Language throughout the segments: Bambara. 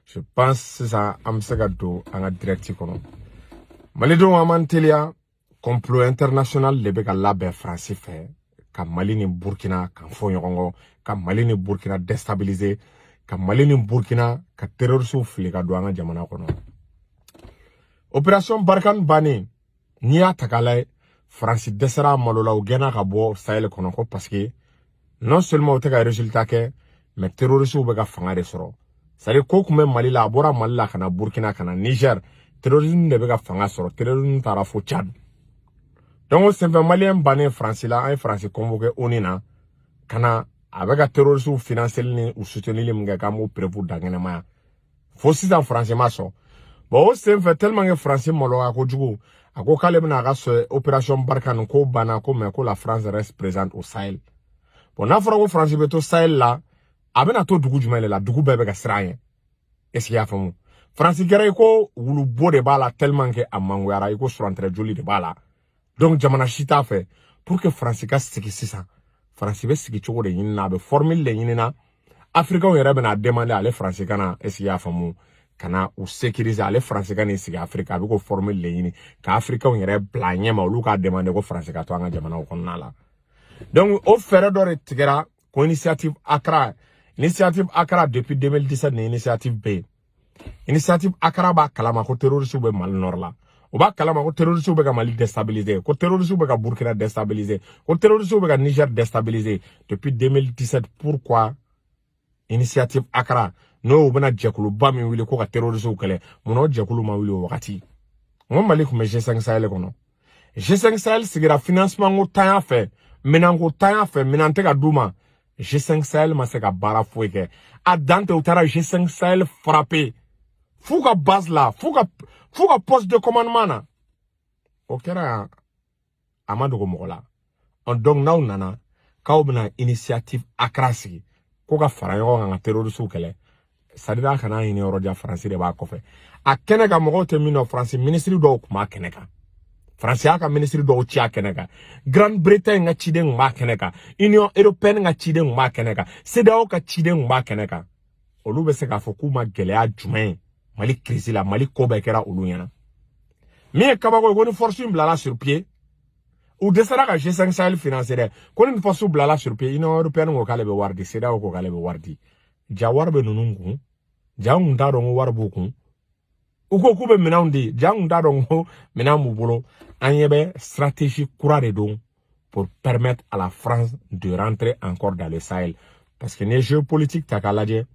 Je pense sisan an bɛ se ka don an ka direct kɔnɔ. Malidenw, an m'an teliya. Complot international de bɛ ka labɛn Faransi fɛ ka Mali ni Burkina kan fɔ ɲɔgɔn kɔ, ka Mali ni Burkina déstabiliser, ka Mali ni Burkina ka terroristes fili ka don an ka jamana kɔnɔ. Opération Barkhane bannen, n'i y'a ta k'a lajɛ, Faransi dɛsɛra a malo la, u gɛnna ka bɔ Sahel kɔnɔ ko parce que non seulement u tɛ ka résultat kɛ, mais terroristes bɛ ka fanga de sɔrɔ. C'est à dire ko tun bɛ Mali la, a bɔra Mali la ka na Burkina, ka na Niger, terrorisme de bɛ ka fanga sɔrɔ, terrorisme taara fo Tchad. Donc o senfɛ, Maliyɛn bannen Faransi la, an ye Faransi convoqué ONU na ka na a bɛ ka terroristes financer ni u soutenir min kɛ, k'an b'o preuve da kɛnɛma yan. Fo sisan Faransi ma sɔn. Bon, o senfɛ, tellement que Faransi maloya kojugu, a ko k'ale bɛna a ka opération Barkhane ko banna ko, mais ko la France reste présente au Sahel. Bon, n'a fɔra ko Faransi bɛ to Sahel la, a bɛna to dugu jumɛn de la? Dugu bɛɛ bɛ ka siran ɲɛ. Est ce que i y'a faamu? Faransi kɛra i ko wulubo de b'a la, tellement que a mangoyara, i ko surantɛrɛ joli de b'a la. Donc jamana si t'a fɛ. Pour que Faransi ka sigi sisan, Faransi bɛ sigi cogo de ɲini na, a bɛ formule de ɲini na. Africains yɛrɛ bɛna demander ale Faransi ka na, est ce que i y'a faamu, ka na u sécuriser. Ale Faransi ka n'i sigi Afiriki, a bɛ k'o formule de ɲini ka Africains yɛrɛ bila a ɲɛma, olu k'a demander ko Faransi ka to an ka jamanaw kɔnɔna la. Donc o fɛɛrɛ dɔ de tigɛra ko initiative Accra. Initiative Accra, depuis 2017 ni initiative bɛ yen. Initiative Accra b'a kalama ko terroristes bɛ Mali nord la, o b'a kalama ko terroristes bɛ ka Mali déstabiliser, ko terroristes bɛ ka Burkina déstabiliser, ko terroristes bɛ ka Niger déstabiliser depuis 2017. Pourquoi initiative Accra, n'o bɛna jɛkuluba min wuli ko ka terroristes kɛlɛ, munna o jɛkulu ma wuli o wagati? N ko Mali tun bɛ G5 Sahel kɔnɔ. G5 Sahel sigira financement ko tanya fɛ, minɛnko tanya fɛ, minɛn tɛ ka d'u ma. G5 Sahel ma se ka baara foyi kɛ. A dan tɛ, u taara G5 Sahel frapper f'u ka base la, f'u ka poste de commandement na. O kɛra yan, a ma dogo mɔgɔ la. Donc n'aw nana k'aw bɛna initiative Accra sigi ko ka fara ɲɔgɔn kan ka terroristes kɛlɛ, c'est à dire a kana ɲini yɔrɔ jan, Faransi de b'a kɔfɛ. A kɛnɛ kan, mɔgɔw tɛ min dɔn, Faransi minisiri dɔw tun b'a kɛnɛ kan. Faransi y'a ka minisiri dɔw ci a kɛnɛ kan. Grande Bretagne ka ciden tun b'a kɛnɛ kan, Union européenne ka ciden tun b'a kɛnɛ kan, CEDEAO ka ciden tun b'a kɛnɛ kan. Olu bɛ se k'a fɔ k'u ma gɛlɛya jumɛn ye Mali crise la? Mali ko bɛɛ kɛra olu ɲɛna. Min ye kabako ye, ko ni force in bilala sur pied, u dɛsɛra ka G5 Sahel financer dɛ. Ko ni force bilala sur pied, Union européenne ko k'ale bɛ wari di, CEDEAO ko k'ale bɛ wari di. Ja wari bɛ ninnu kun, ja n kun t'a dɔn ko wari b'u kun. U ko k'u bɛ minɛnw di, ja n kun t'a dɔn ko minɛn b'u bolo. An ɲɛ bɛ stratégie kura de don pour permettre à la France de rentrer encore dans le Sahel, parce que n'i ye géopolitique ta k'a lajɛ,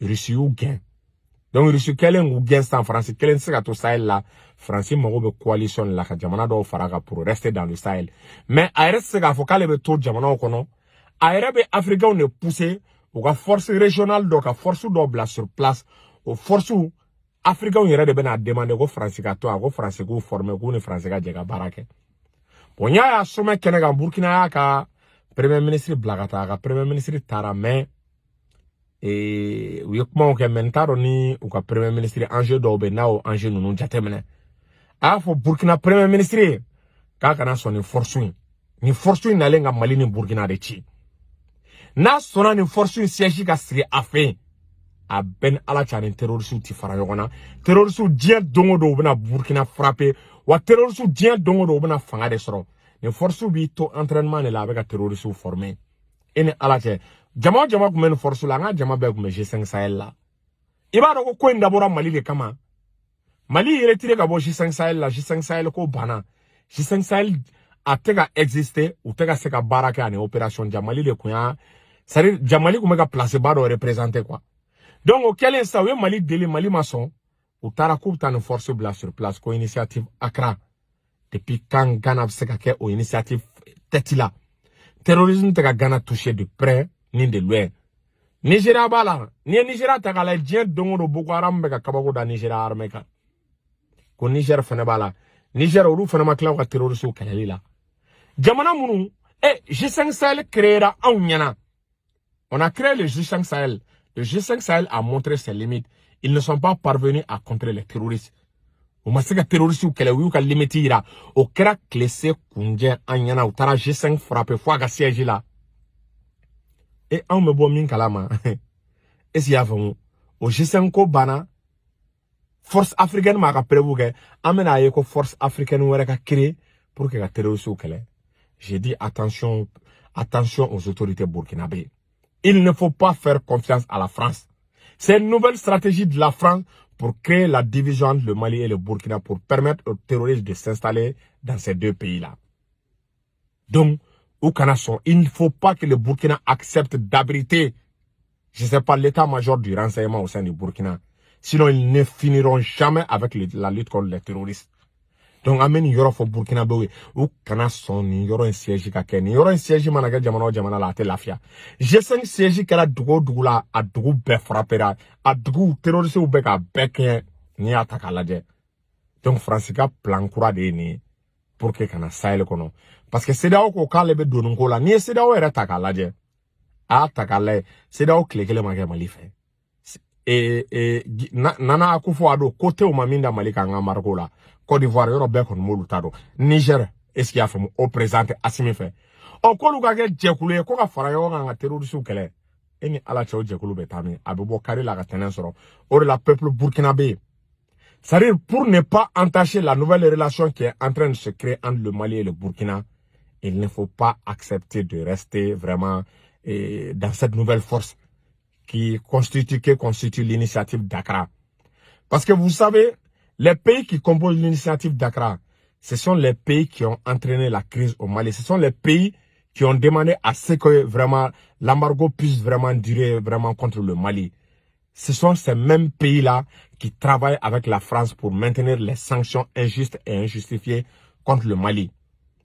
Russie y'u gɛn. Donc Russie kɛlen k'u gɛn sisan, Faransi kelen tɛ se ka to Sahel la. Faransi mago bɛ coalition la ka jamana dɔw fara kan pour rester dans le Sahel, mais a yɛrɛ tɛ se k'a fɔ k'ale bɛ to jamanaw kɔnɔ. A yɛrɛ bɛ Africains de pousser u ka force régionale dɔ, ka force dɔ bila sur place. O force, Africains yɛrɛ de bɛna demander ko Faransi ka to yan, ko Faransi k'u former, k'u ni Faransi ka jɛ ka baara kɛ. Bon, n y'a ye sommet kɛnɛ kan, Burkina y'a ka premier ministre bila ka taa. A ka premier ministre taara, mais u ye kumaw kɛ, mais n t'a dɔn ni u ka premier ministre enjeu dɔw bɛ yen, n'a y'o enjeu ninnu jateminɛ. A y'a fɔ Burkina premier ministre ye k'a kana sɔn nin force in, nin force in nalen ka Mali ni Burkina de ci. N'a sɔnna nin force in siège ka sigi a fɛ yen, a bɛɛ ni Ala cɛ, ni terroristes ti fara ɲɔgɔn na. Terroristes, diɲɛ don o don, u bɛna Burkina frapper wa. Terroristes, diɲɛ don o don, u bɛna fanga de sɔrɔ. Nin force b'i to entraînement de la, a bɛ ka terroristes former. E ni Ala cɛ, jama o jama tun bɛ nin force la, an ka jama bɛɛ tun bɛ G5 Sahel la. I b'a dɔn ko ko in dabɔra Mali de kama. Mali y'i retiré ka bɔ G5 Sahel la, G5 Sahel ko banna. G5 Sahel a tɛ ka exister, u tɛ ka se ka baara kɛ ani opération ja Mali de kun y'a, c'est à dire ja Mali kun bɛ ka place ba dɔ représenter quoi. Donc o kɛlen sisan, u ye Mali deli, Mali ma sɔn. U taara k'u bɛ taa nin force bila sur place ko initiative Accra. Depuis quand Ghana bɛ se ka kɛ o initiative tête la? Terrorisme tɛ ka Ghana toucher de près ni de loin. Nigeria b'a la. N'i ye Nigeria ta k'a lajɛ, diɲɛ don o don, Boko Haram bɛ ka kabako da Nigeria armée kan, ko Niger fana b'a la. Niger, olu fana ma tila u ka terroristes kɛlɛli la. Jamana minnu e G5 Sahel créera anw ɲɛna, on a créé le G5 Sahel, le G5 Sahel a montré ses limites. Ils ne sont pas parvenus à contrer les terroristes. U ma se ka terroristes kɛlɛ, u y'u ka limite yira. O kɛra tile se kunjɛ an ɲɛna, u taara G5 frapper fo a ka siège la. E, anw bɛ bɔ min kalama, est ce que i y'a faamu? O G5 ko banna. Force africaine m'a ka preuve kɛ, an bɛna ye ko force africaine wɛrɛ ka créer pour que ka terroristes kɛlɛ. J'ai dit attention, attention aux autorités burkinabé. Il ne faut pas faire confiance à la France. C'est une nouvelle stratégie de la France pour créer la division entre le Mali et le Burkina, pour permettre aux terroristes de s'installer dans ces deux pays-là. Donc, u kana sɔn, il ne faut pas que le Burkina accepte d'abriter, je ne sais pas, l'état-major du renseignement au sein du Burkina. Sinon, ils ne finiront jamais avec la lutte contre les terroristes. Donc, an bɛ nin yɔrɔ fɔ Burkinabéw ye, u kana sɔn nin yɔrɔ in siège ka kɛ. Nin yɔrɔ in siège mana kɛ jamana o jamana la, a tɛ lafiya. G5 siège kɛra dugu o dugu la, a dugu bɛɛ frappera, a dugu terroristes bɛ k'a bɛɛ kɛɲɛ n'i y'a ta k'a lajɛ. Donc, Faransi ka plan kura de ye nin ye pour que ka na Sahel kɔnɔ. Parce que CEDEAO ko k'ale bɛ don nin ko la. N'i ye CEDEAO yɛrɛ ta k'a lajɛ, a y'a ta k'a lajɛ, CEDEAO tile kelen ma kɛ Mali fɛ. Nana Akufo-Addo ko tew ma min da Mali kan an ka embargo la. Côte d'Ivoire yɔrɔ bɛɛ kɔni b'olu ta dɔn. Niger, est-ce qu'il y'a faamu, o président tɛ Assimi fɛ. Ɔ, k'olu ka kɛ jɛkulu ye ko ka fara ɲɔgɔn kan ka terroristes kɛlɛ. E ni Ala cɛ, o jɛkulu bɛ taa min? A bɛ bɔ kari la ka tɛnɛn sɔrɔ. O de la, peuple burkinabé, c'est-à-dire pour ne pas entacher la nouvelle relation qui est en train de se créer entre le Mali et le Burkina, il ne faut pas accepter de rester vraiment dans cette nouvelle force qui constitue l'initiative d'Accra. Parce que vous savez, les pays qui composent l'initiative d'Accra, ce sont les pays qui ont entraîné la crise au Mali. Ce sont les pays qui ont demandé à ce que vraiment l'embargo puisse vraiment durer vraiment contre le Mali. Ce sont ces mêmes pays-là qui travaillent avec la France pour maintenir les sanctions injustes et injustifiées contre le Mali.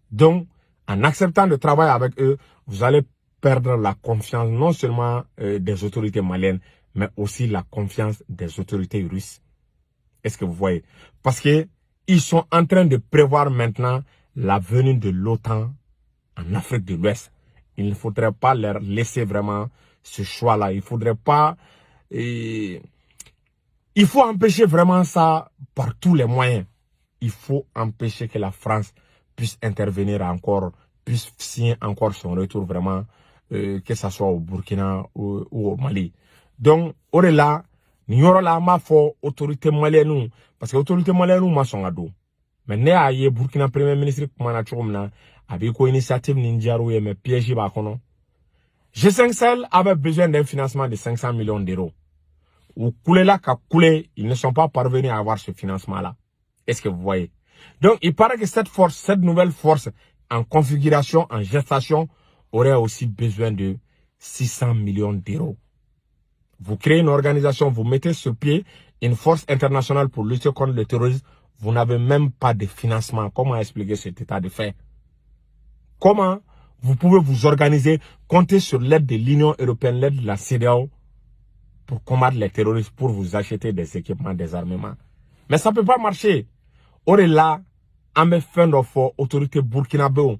Donc, en acceptant de travailler avec eux, vous allez perdre la confiance non seulement des autorités maliennes, mais aussi la confiance des autorités russes. Est-ce que vous voyez? Parce que ils sont en train de prévoir maintenant la venue de l'OTAN en Afrique de l'Ouest. Il ne faudrait pas leur laisser vraiment ce choix-là. Il faudrait pas. Il faut empêcher vraiment ça par tous les moyens. Il faut empêcher que la France puisse intervenir encore, puisse signer encore son retour vraiment, que ce soit au Burkina ou au Mali. Donc, o de la, nin yɔrɔ la, an b'a fɔ autorité malienne, parce que autorité malienne ma sɔn ka don. Mais ne y'a ye Burkina premier ministre kumana cogo min na, a b'i ko initiative nin diyar'u ye, mais piège b'a kɔnɔ. G5 Sahel avait besoin d'un financement de 500 millions d'euros. U kulela ka kule, ils ne sont pas parvenus à avoir ce financement-là. Est-ce que vous voyez? Donc, il paraît que cette force, cette nouvelle force en configuration, en gestation, aurait aussi besoin de 600 millions d'euros. Vous créez une organisation, vous mettez sur pied une force internationale pour lutter contre le terrorisme, vous n'avez même pas de financement. Comment expliquer cet état de fait? Comment vous pouvez vous organiser, compter sur l'aide de l'Union européenne, l'aide de la CEDEAO pour combattre les terroristes, pour vous acheter des équipements, des armements? Mais ça ne peut pas marcher. O de la, an bɛ fɛn dɔ fɔ autorité burkinabéw,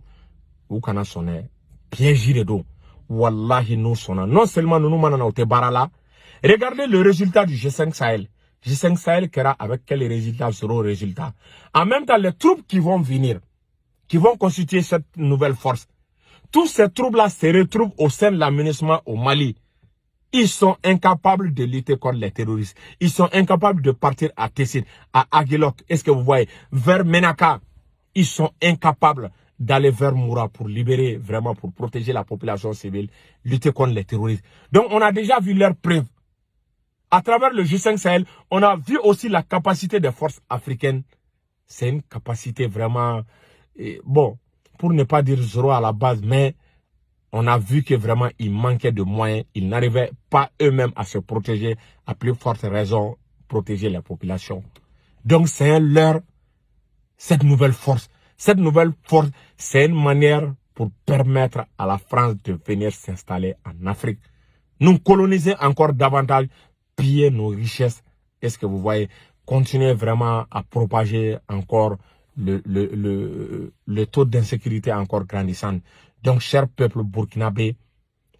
u kana sɔn dɛ, piège de don. Wallahi, n'u sɔnna, non seulement ninnu mana na, u tɛ baara la. Regardez le résultat du G5 Sahel. G5 Sahel kɛra avec quel résultat? Zéro résultat. En même temps, les troupes qui vont venir, qui vont constituer cette nouvelle force, tous ces troupes-là se retrouvent au sein de la MINUSMA au Mali. Ils sont incapables de lutter contre les terroristes. Ils sont incapables de partir à Tessit, à Aguelhok. Est-ce que vous voyez? Vers Menaka. Ils sont incapables d'aller vers Moura pour libérer, vraiment pour protéger la population civile, lutter contre les terroristes. Donc, on a déjà vu leurs preuves. À travers le G5 Sahel, on a vu aussi la capacité des forces africaines. C'est une capacité vraiment, bon, pour ne pas dire zéro à la base, mais on a vu que vraiment il manquait de moyens. Ils n'arrivaient pas eux-mêmes à se protéger, à plus forte raison, protéger les populations. Donc c'est un leurre, cette nouvelle force. Cette nouvelle force, c'est une manière pour permettre à la France de venir s'installer en Afrique. Nous coloniser encore davantage, piller nos richesses. Est-ce que vous voyez? Continuer vraiment à propager encore le taux d'insécurité encore grandissant. Donc, cher peuple burkinabé,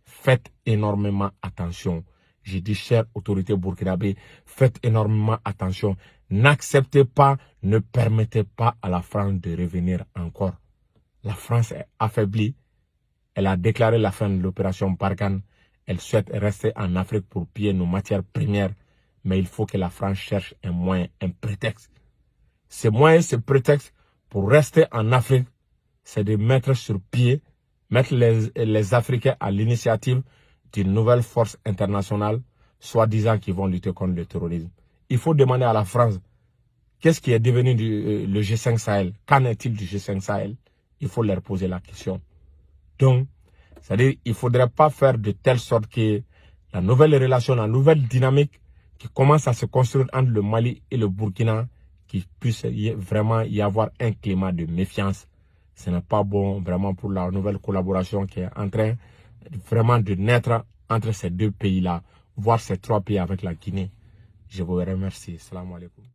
faites énormément attention. J'ai dit, chère autorité burkinabé, faites énormément attention. N'acceptez pas, ne permettez pas à la France de revenir encore. La France est affaiblie. Elle a déclaré la fin de l'opération Barkhane. Elle souhaite rester en Afrique pour piller nos matières premières. Mais il faut que la France cherche un moyen, un prétexte. Ce moyen, ce prétexte pour rester en Afrique, c'est de mettre sur pied, mettre les Africains à l'initiative d'une nouvelle force internationale, soi-disant qui vont lutter contre le terrorisme. Il faut demander à la France, qu'est-ce qui est devenu le G5 Sahel? Qu'en est-il du G5 Sahel? Il faut leur poser la question. Donc, c'est-à-dire, il ne faudrait pas faire de telle sorte que la nouvelle relation, la nouvelle dynamique qui commence à se construire entre le Mali et le Burkina, qu'il puisse vraiment y avoir un climat de méfiance. Ce n'est pas bon vraiment pour la nouvelle collaboration qui est en train vraiment de naître entre ces deux pays-là, voire ces trois pays avec la Guinée. Je vous remercie. سلام عليكم.